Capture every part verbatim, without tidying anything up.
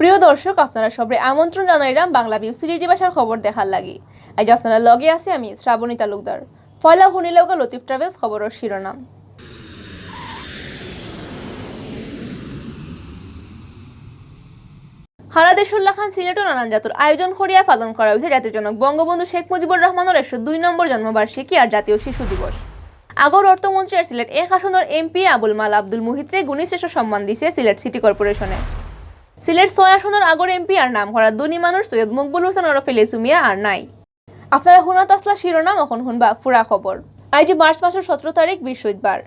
প্রিয় দর্শক, আপনারা সবরে আমন্ত্রণ জানাইলাম বাংলা ভিউ সিলেটি ভাষার খবর দেখার লাগি। আইজ আপনারার লগে আছি আমি, শ্রাবণী তালুকদার। পয়লা হুনিলাউক্কা লতিফ ট্রাভেলস খবরর শিরোনাম। হারা দেশর লাখান সিলেটও নানান জাতর আয়োজন করিয়া পালন করা অইছে জাতির জনক বঙ্গবন্ধু শেখ মুজিবুর রহমানর একশো দুই নম্বর জন্মবার্ষিকী আর জাতীয় শিশু দিবস। আগর অর্থমন্ত্রী আর সিলেট এক আসনর এমপি আবুল মাল আব্দুল মুহিতরে গুণীশ্রেষ্ঠ সম্মান দিছে সিলেট সিটি কর্পোরেশনে। সিলেট ছয় আসনর আগর এমপি আর নাম করা ধনী মানুষ সৈয়দ মকবুল হোসেন ওরফে লেচু মিয়া আর নাই। আপনারা হুনাত আছলা শিরোনাম, অখন হুনবা পুরা খবর। আইজ মার্চ মাসর সতেরো তারিখ, বৃহস্পতিবার।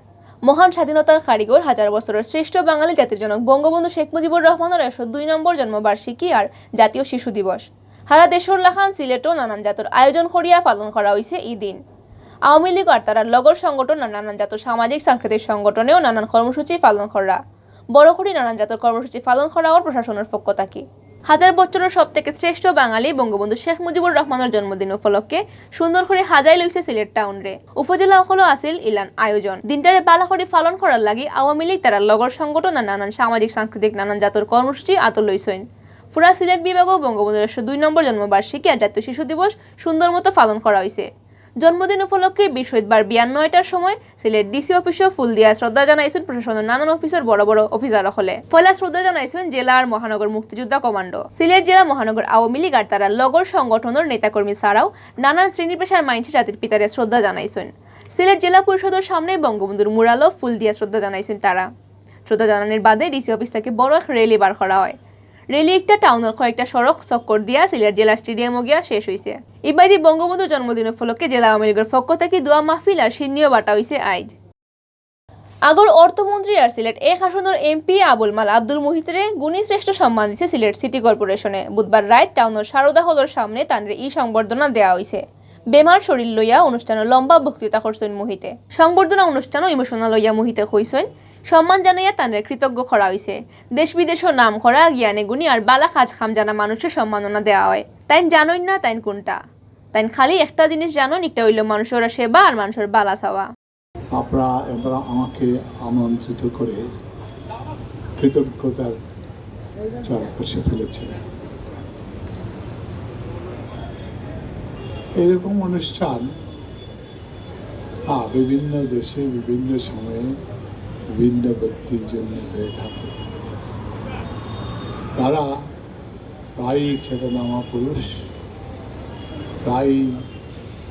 মহান স্বাধীনতার কারিগর, হাজার বছরর শ্রেষ্ঠ বাঙালি জাতির জনক বঙ্গবন্ধু শেখ মুজিবুর রহমানর একশো দুই নম্বর জন্মবার্ষিকী আর জাতীয় শিশু দিবস। হারা দেশর লাখান সিলেটও নানান জাতর আয়োজন করিয়া পালন করা অইছে ই দিন। আওয়ামী লীগ আর তারার লগর সংগঠন আর নানান জাতর সামাজিক সাংস্কৃতিক সংগঠনেও নানান কর্মসূচি পালন করা। বড় করি নানান জাতর কর্মসূচি পালন করা অর প্রশাসনর পক্ষ থাকি। হাজার বছরর সব থাকি শ্রেষ্ঠ বাঙালি বঙ্গবন্ধু শেখ মুজিবুর রহমানর জন্মদিন উপলক্ষে সুন্দর করি সাজাই লইছে সিলেট টাউনরে। উপজেলা অকলও আছিল ইলান আয়োজন। দিনটারে বালা করি পালন করার লাগি আওয়ামী লীগ, তারার লগর সংগঠন আর নানান সামাজিক সাংস্কৃতিক নানান জাতর কর্মসূচি আতো লইছইন। পুরা সিলেট বিভাগও বঙ্গবন্ধুর একশো দুই নম্বর জন্মবার্ষিকী আর জাতীয় শিশু দিবস সুন্দর মতো পালন করা অইছে। জন্মদিন উপলক্ষে বৃহস্পতিবার বিয়ান নয়টার সময় সিলেট ডিসি অফিসও ফুল দিয়া শ্রদ্ধা জানাইছইন প্রশাসনর নানান অফিসর বড় বড় অফিসার অকলে। পয়লা শ্রদ্ধা জানাইছইন জেলা আর মহানগর মুক্তিযোদ্ধা কমান্ডো। সিলেট জেলা মহানগর আওয়ামী লীগ আর তারার লগর সংগঠনর নেতাকর্মী ছাড়াও নানান শ্রেণী পেশার মাইনষে জাতির পিতারে শ্রদ্ধা জানাইছইন। সিলেট জেলা পরিষদর সামনে বঙ্গবন্ধুর মুরালও ফুল দিয়া শ্রদ্ধা জানাইছইন তারা। শ্রদ্ধা জানানির বাদে ডিসি অফিস থাকি বড় এক র‍্যালি বার করা অয়। র‍্যালি একটা টাউনর কয়েকটা সড়ক চক্কর দিয়া সিলেট জেলা স্টেডিয়ামও গিয়া শেষ অইছে। ইবাদি বঙ্গবন্ধুর জন্মদিন উপলক্ষে জেলা আওয়ামী লীগর পক্ষ থাকি দোয়া মাহফিল আর শিন্নিও বাটা অইছে আইজ। আগর অর্থমন্ত্রী আর সিলেট এক আসনর এমপি আবুল মাল আব্দুল মুহিতরে গুণীশ্রেষ্ঠ সম্মান দিছে সিলেট সিটি কর্পোরেশনে। বুধবার রাইত টাউনর সারদা হলর সামনে তানরে ই সংবর্ধনা দেওয়া অইছে। বেমার শরীর লইয়া অনুষ্ঠানো লম্বা বক্তৃতা করছইন মুহিতে। সংবর্ধনা অনুষ্ঠানো ইমোশনাল অইয়া মুহিতে কইছইন, সম্মান জানাইয়া তানরে কৃতজ্ঞ করা অইছে। দেশ বিদেশও নাম করা, জ্ঞানী গুণী আর বালা কাজ কাম জানা মানুষরে সম্মাননা দেওয়া অয়। তাইন জানইন না তাইন কুনটা। তাইন খালি একটা জিনিস জানইন, ইটা অইলো মানুষর সেবা আর মানুষর বালা চাওয়া। আপনারা এবার আমাকে আমন্ত্রিত করে কৃতজ্ঞতার চারপাশে ফেলেছেন। এরকম অনুষ্ঠান, হ্যাঁ, বিভিন্ন দেশে বিভিন্ন সময়ে বিভিন্ন ব্যক্তির জন্য হয়ে থাকে। তারা প্রায়ই খ্যাতনামা পুরুষ, প্রায়ই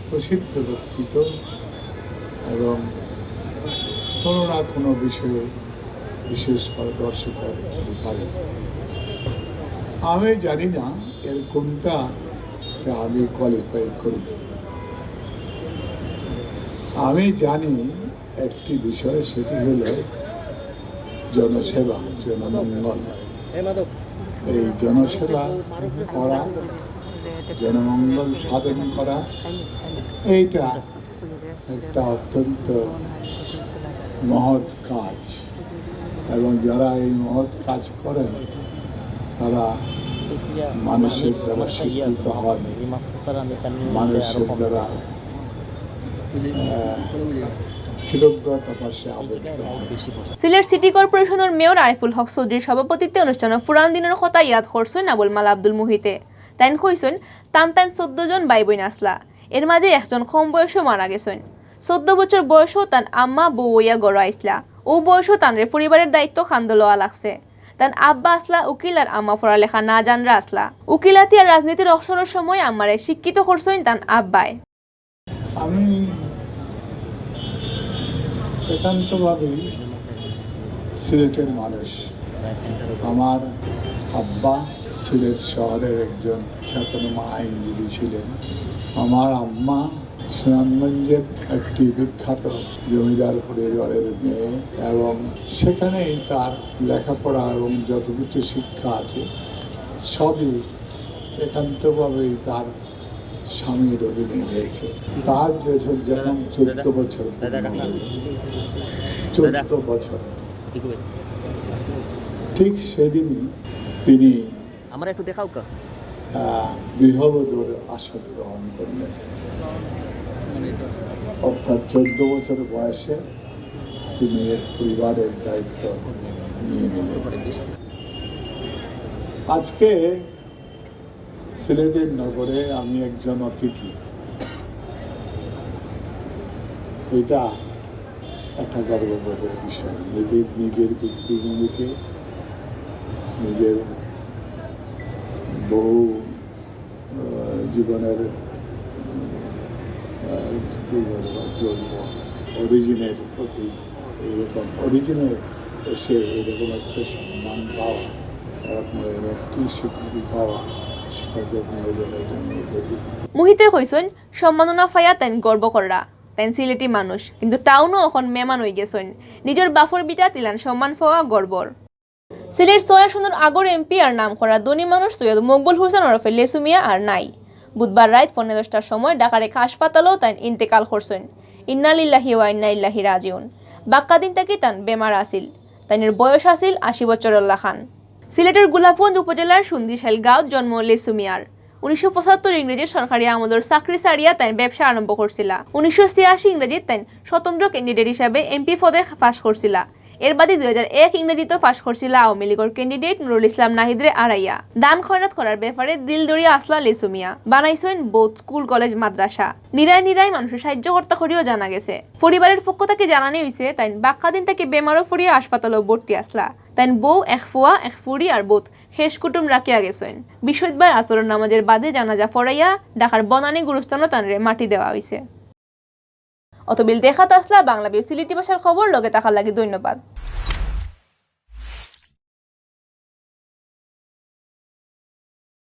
প্রসিদ্ধ ব্যক্তিত্ব এবং কোনো না কোনো বিষয়ে বিশেষ পারদর্শিতার অধিকারী। আমি জানি না এর কোনটাতে আমি কোয়ালিফাই করি। আমি জানি একটি বিষয়, সেটি হলো জনসেবা, জনমঙ্গল। এই জনসেবা করা, জনমঙ্গল সাধন করা, এইটা একটা অত্যন্ত মহৎ কাজ। এবং যারা এই মহৎ কাজ করেন, তারা মানুষের দ্বারা স্বীকৃত হন, মানুষের দ্বারা, আহ, কৃতজ্ঞতা পাশে আবদ্ধ হন। সিলেট সিটি কর্পোরেশনর মেয়র আরিফুল হক চৌধুরীর সভাপতিত্বে অনুষ্ঠানো পুরান দিনর কথা ইয়াদ করছইন আবুল মাল আব্দুল মুহিতে। তাইন কইছইন, তান তাইন চৌদ্দ জন ভাই বইন আছলা। এর মাঝে একজন কম বয়সো মারা গেছইন। চৌদ্দ বছর বয়সো তান আম্মা বউ অইয়া ঘরো আইছলা। অউ বয়সো তানরে পরিবারের দায়িত্ব কান্দো লওয়া লাগছে। তান আব্বা আছলা উকিল আর আম্মা পড়ালেখা না জানরা আছলা। উকিলাতি আর রাজনীতির অবসরর সময় আম্মারে শিক্ষিত করছইন তান আব্বায়। আমি একান্তভাবেই সিলেটের মানুষ। আমার আব্বা সিলেট শহরের একজন খ্যাতনামা আইনজীবী ছিলেন। আমার আম্মা সুনামগঞ্জের একটি বিখ্যাত জমিদার পরিবারের মেয়ে এবং সেখানেই তার লেখাপড়া এবং যত কিছু শিক্ষা আছে সবই একান্তভাবেই তার স্বামীর অধীনে হয়েছে। তার যে যেমন চোদ্দ বছর পূর্ণ হলো, চোদ্দ বছর, ঠিক সেদিনই তিনি আমার একটু দেখাও কা। আহ, গৃহবধূর আসন গ্রহণ করলেন। অর্থাৎ চোদ্দ বছর বয়সে তিনি এক পরিবারের দায়িত্ব নিয়ে নিলেন। আজকে সিলেটের নগরে আমি একজন অতিথি, এটা একটা গর্ববোধের বিষয়। নিজের, নিজের পিতৃভূমিতে, নিজের বহু, আহ, জীবনের, আহ, কি বলবো, বলবো, অরিজিনের প্রতি, এইরকম অরিজিনে এসে এরকম একটা সম্মান পাওয়া, এরকম একটি স্বীকৃতি পাওয়া, সেটা যে কোনো জনের জন্য উপযুক্ত। মুহিতে কইছইন, সম্মাননা পাইয়া তাইন গর্ব কররা। তাইন সিলেটি মানুষ, কিন্তু টাউনো অখন মেহমান অই গেছইন। নিজর বাফর ভিটাত ইলান সম্মান পাওয়া গর্বর। সিলেট ছয় আসনর আগর এমপি আর নাম করা ধনী মানুষ সৈয়দ মকবুল হোসেন ওরফে লেসু মিয়া আর নাই। বুধবার রাইত পৌনে দশটার সময় ঢাকার এক হাসপাতালো তাইন ইন্তেকাল করছইন। ইন্না লিল্লাহি ওয়া ইন্না ইলাইহি রাজিউন। বাক্কা দিন থাকি তান বেমার আছিল। তাইনর বয়স আছিল আশি বছরর লাখান। সিলেটর গোলাপগঞ্জ উপজেলার সুন্দিশাইল গাঁওত জন্ম লেসু মিয়ার। উনিশশো পঁচাত্তর ইংরেজির সরকারি আমলর চাকরি ছাড়িয়া তাইন ব্যবসা আরম্ভ করছিলা। উনিশশো ছিয়াশি ইংরেজিত তাইন স্বতন্ত্র ক্যান্ডিডেট হিসাবে এমপি পদে পাশ করছিলা। এর বাদে দুই হাজার এক ইংরেজিত পাশ করছিলা আওয়ামী লীগর ক্যান্ডিডেট নুরুল ইসলাম নাহিদরে আড়াইয়া। দান খয়রাত করার ব্যাপারে দিল ধরিয়া আসলা লেসু মিয়া। বানাইছইন বউত স্কুল, কলেজ, মাদ্রাসা। নিরায় নিরায় মানুষর সাহায্য কর্তা করিও জানা গেছে। পরিবারের পক্ষ থাকি জানানি অইছে, তাইন বাক্কা দিন থাকি বেমারো পড়িয়া হাসপাতালো ভর্তি আসলা। তাইন বউ, এক ফুয়া, এক ফুড়ি আর বউত খেশ কুটুম রাখিয়া গেছইন। বৃহস্পতিবার আসরর নামাজের বাদে জানাজা পড়াইয়া ঢাকার বনানী গুরুস্থানো তানরে মাটি দেওয়া অইছে। অতবিল দেখাত আসলা বাংলা ভিউ সিলেটি ভাষার খবর, লগে থাকার লাগি ধন্যবাদ।